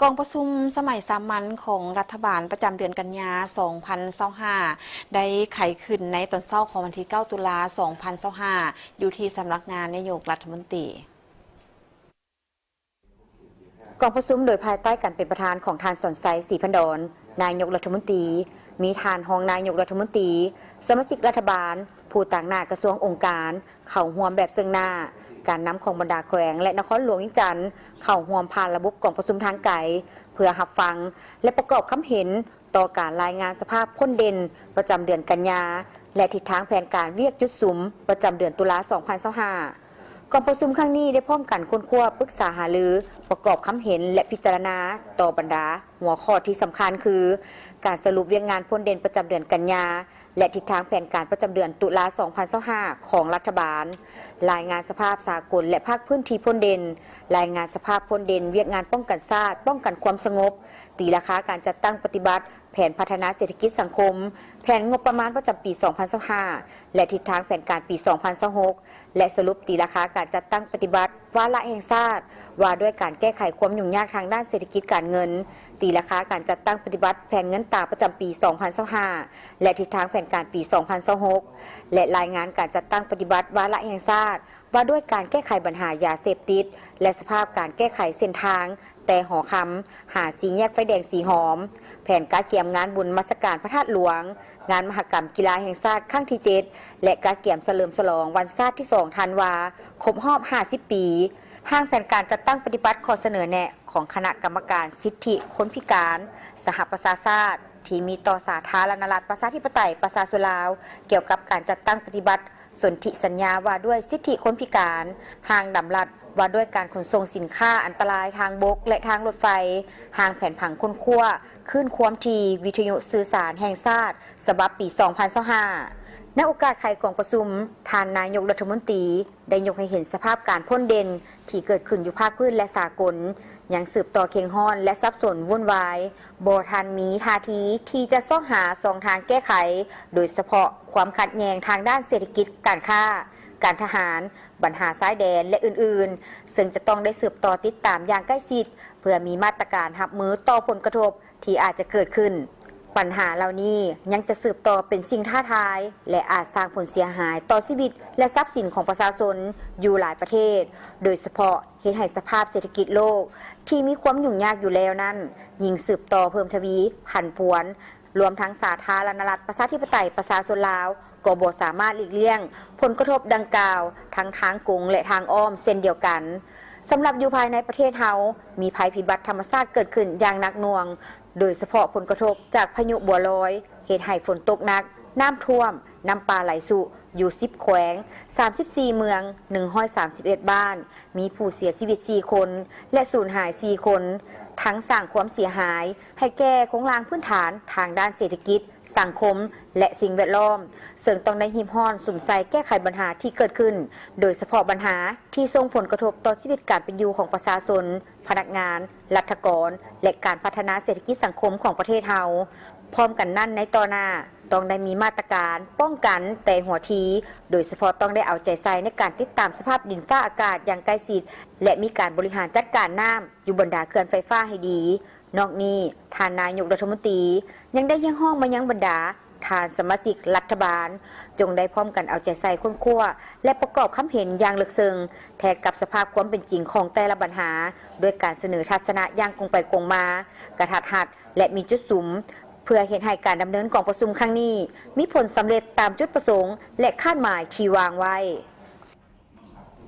ກອງປະຊຸມສະໄໝສາມັນຂອງລັດຖະບານປະຈຳເດືອນກັນຍາ ສອງພັນຊາວຫ້າ ໄດ້ໄຂຂຶ້ນໃນຕອນເຊົ້າຂອງວັນທີ ເກົ້າ ຕຸລາ ສອງພັນຊາວຫ້າ ຢູ່ທີ່ສຳນັກງານນາຍົກລັດຖະມົນຕີ. ກອງປະຊຸມໂດຍພາຍໃຕ້ການເປັນປະທານຂອງທ່ານ ສອນໄຊ ສີພັນດອນ ນາຍົກລັດຖະມົນຕີ, ມີທ່ານຮອງນາຍົກລັດຖະມົນຕີ, ສະມາຊິກລັດຖະບານ, ຜູ້ຕາງໜ້າກະຊວງອົງການ ເຂົ້າຮ່ວມແບບເຊິ່ງໜ້າ, ການນຳຂອງບັນດາແຂວງ ແລະ ນະຄອນຫຼວງວຽງຈັນ ເຂົ້າຮ່ວມຜ່ານລະບົບກອງປະຊຸມທາງໄກ ເພື່ອຮັບຟັງ ແລະ ປະກອບຄຳເຫັນຕໍ່ການລາຍງານສະພາບພົ້ນເດັ່ນປະຈຳເດືອນກັນຍາ ແລະ ທິດທາງແຜນການວຽກຈຸດສຸມປະຈຳເດືອນຕຸລາ ສອງພັນຊາວຫ້າ. ກອງປະຊຸມຄັ້ງນີ້ໄດ້ພ້ອມກັນຄົ້ນຄວ້າ, ປຶກສາຫາລື, ປະກອບຄຳເຫັນ ແລະ ພິຈາລະນາຕໍ່ບັນດາຫົວຂໍ້ທີ່ສຳຄັນຄື ການສະຫຼຸບວຽກງານພົ້ນເດັ່ນປະຈຳເດືອນກັນຍາ ແລະ ທິດທາງແຜນການປະຈຳເດືອນຕຸລາ ສອງພັນຊາວຫ້າ ຂອງລັດຖະບານ, ລາຍງານສະພາບສາກົນ ແລະ ພາກພື້ນທີ່ພົ້ນເດັ່ນ, ລາຍງານສະພາບພົ້ນເດັ່ນວຽກງານປ້ອງກັນຊາດ, ປ້ອງກັນຄວາມສະຫງົບ, ຕີລາຄາການຈັດຕັ້ງປະຕິບັດແຜນພັດທະນາເສດຖະກິດສັງຄົມ, ແຜນງົບປະມານປະຈຳປີ ສອງພັນຊາວຫ້າ ແລະ ທິດທາງແຜນການປີ ສອງພັນຊາວຫົກ ແລະ ສະຫຼຸບຕີລາຄາການຈັດຕັ້ງປະຕິບັດວາລະແຫ່ງຊາດ ວ່າດ້ວຍການແກ້ໄຂຄວາມຫຍຸ້ງຍາກທາງດ້ານເສດຖະກິດການເງິນ, ຕີລາຄາການຈັດຕັ້ງປະຕິບັດແຜນເງິນຕາປະຈຳປີ ສອງພັນຊາວຫ້າ ແລະ ທິດທາງແຜນການປີ ສອງພັນຊາວຫົກ ແລະ ລາຍງານການຈັດຕັ້ງປະຕິບັດວາລະແຫ່ງຊາດ ວ່າດ້ວຍການແກ້ໄຂບັນຫາຢາເສບຕິດ ແລະ ສະພາບການແກ້ໄຂເສັ້ນທາງ ແຕ່ຫໍຄຳ ຫາສີ່ແຍກໄຟແດງສີຫອມ, ແຜນກະກຽມງານບຸນນະມັດສະການພະທາດຫຼວງ, ງານມະຫະກຳກິລາແຫ່ງຊາດຄັ້ງທີເຈັດ ແລະ ກະກຽມສະເຫຼີມສະຫຼອງວັນຊາດທີສອງ ທັນວາ ຄົບຮອບຫ້າສິບປີ, ຮ່າງແຜນການຈັດຕັ້ງປະຕິບັດຂໍ້ສະເໜີແນະຂອງຄະນະກຳມະການສິດທິຄົນພິການສະຫະປະຊາຊາດ ທີ່ມີຕໍ່ສາທາລະນະລັດ ປະຊາທິປະໄຕ ປະຊາຊົນລາວ ກ່ຽວກັບການຈັດຕັ້ງປະຕິບັດ ສົນທິສັນຍາວ່າດ້ວຍສິດທິຄົນພິການ, ຮ່າງດຳລັດວ່າດ້ວຍການຂົນສົ່ງສິນຄ້າອັນຕະລາຍທາງບົກ ແລະ ທາງລົດໄຟ, ຮ່າງແຜນຜັງຄົ້ນຄວ້າຄື້ນຄວາມຖີ່ວິທະຍຸສື່ສານແຫ່ງຊາດ ສະບັບປີ ສອງພັນຊາວຫ້າ. ໃນໂອກາດໄຂກອງປະຊຸມ, ທ່ານນາຍົກລັດຖະມົນຕີໄດ້ຍົກໃຫ້ເຫັນສະພາບການພົ້ນເດັ່ນ ທີ່ເກີດຂຶ້ນຢູ່ພາກພື້ນ ແລະ ສາກົນ ຍັງສືບຕໍ່ເຄັ່ງຮ້ອນ ແລະ ສັບສົນວຸ່ນວາຍ, ບໍ່ທັນມີທ່າທີທີ່ຈະຊອກຫາຊ່ອງທາງແກ້ໄຂ, ໂດຍສະເພາະຄວາມຂັດແຍ່ງທາງດ້ານເສດຖະກິດ, ການຄ້າ, ການທະຫານ, ບັນຫາຊາຍແດນ ແລະ ອື່ນໆ, ເຊິ່ງຈະຕ້ອງໄດ້ສືບຕໍ່ຕິດຕາມຢ່າງໃກ້ຊິດ ເພື່ອມີມາດຕະການຮັບມືຕໍ່ຜົນກະທົບ ທີ່ອາດຈະເກີດຂຶ້ນ. ບັນຫາເຫຼົ່ານີ້ຍັງຈະສືບຕໍ່ເປັນສິ່ງທ້າທາຍ ແລະ ອາດສ້າງຜົນເສຍຫາຍຕໍ່ຊີວິດ ແລະ ຊັບສິນຂອງປະຊາຊົນຢູ່ຫຼາຍປະເທດ, ໂດຍສະເພາະເຮັດໃຫ້ສະພາບເສດຖະກິດໂລກທີ່ມີຄວາມຫຍຸ້ງຍາກຢູ່ແລ້ວນັ້ນ ຍິ່ງສືບຕໍ່ເພີ່ມທະວີຜັນປວນ, ລວມທັງສາທາລະນະລັດ ປະຊາທິປະໄຕ ປະຊາຊົນລາວ ກໍບໍ່ສາມາດຫຼີກລ່ຽງຜົນກະທົບດັ່ງກ່າວ ທັງທາງກົງ ແລະ ທາງອ້ອມເຊັ່ນດຽວກັນ. ສຳລັບຢູ່ພາຍໃນປະເທດເຮົາ ມີໄພພິບັດທຳມະຊາດເກີດຂຶ້ນຢ່າງໜັກໜ່ວງ, ໂດຍສະເພາະຜົນກະທົບຈາກພາຍຸບົວລອຍ ເຮັດໃຫ້ຝົນຕົກໜັກ, ນ້ຳຖ້ວມ, ນ້ຳປ່າໄຫຼຊຸຢູ່ສິບແຂວງ, ສາມສິບສີ່ເມືອງ, ໜຶ່ງຮ້ອຍສາມສິບເອັດບ້ານ, ມີຜູ້ເສຍຊີວິດສີ່ຄົນ ແລະ ສູນຫາຍສີ່ຄົນ, ທັງສ້າງຄວາມເສຍຫາຍໃຫ້ແກ່ໂຄງລ່າງພື້ນຖານທາງດ້ານເສດຖະກິດ, ສັງຄົມ ແລະ ສິ່ງແວດລ້ອມ, ເຊິ່ງຕ້ອງໄດ້ຮີບຮ້ອນສຸມໃສ່ແກ້ໄຂບັນຫາທີ່ເກີດຂຶ້ນ, ໂດຍສະເພາະບັນຫາທີ່ສົ່ງຜົນກະທົບຕໍ່ຊີວິດການເປັນຢູ່ຂອງປະຊາຊົນ, ພະນັກງານ, ລັດຖະກອນ ແລະ ການພັດທະນາເສດຖະກິດສັງຄົມຂອງປະເທດເຮົາ. ພ້ອມກັນນັ້ນ, ໃນຕໍ່ໜ້າ ຕ້ອງໄດ້ມີມາດຕະການປ້ອງກັນແຕ່ຫົວທີ, ໂດຍສະເພາະຕ້ອງໄດ້ເອົາໃຈໃສ່ໃນການຕິດຕາມສະພາບດິນຟ້າອາກາດຢ່າງໃກ້ຊິດ ແລະ ມີການບໍລິຫານຈັດການນ້ຳຢູ່ບັນດາເຂື່ອນໄຟຟ້າໃຫ້ດີ. ນອກນີ້, ທ່ານນາຍົກລັດຖະມົນຕີຍັງໄດ້ຮຽກຮ້ອງມາຍັງບັນດາທ່ານສະມາຊິກລັດຖະບານ ຈົ່ງໄດ້ພ້ອມກັນເອົາໃຈໃສ່ຄົ້ນຄວ້າ ແລະ ປະກອບຄຳເຫັນຢ່າງເລິກເຊິ່ງ ແທດກັບສະພາບຄວາມເປັນຈິງຂອງແຕ່ລະບັນຫາ ດ້ວຍການສະເໜີທັດສະນະຢ່າງກົງໄປກົງມາ, ກະທັດຮັດ ແລະ ມີຈຸດສຸມ, ເພື່ອເຮັດໃຫ້ການດຳເນີນກອງປະຊຸມຄັ້ງນີ້ ມີຜົນສຳເລັດຕາມຈຸດປະສົງ ແລະ ຄາດໝາຍທີ່ວາງໄວ້.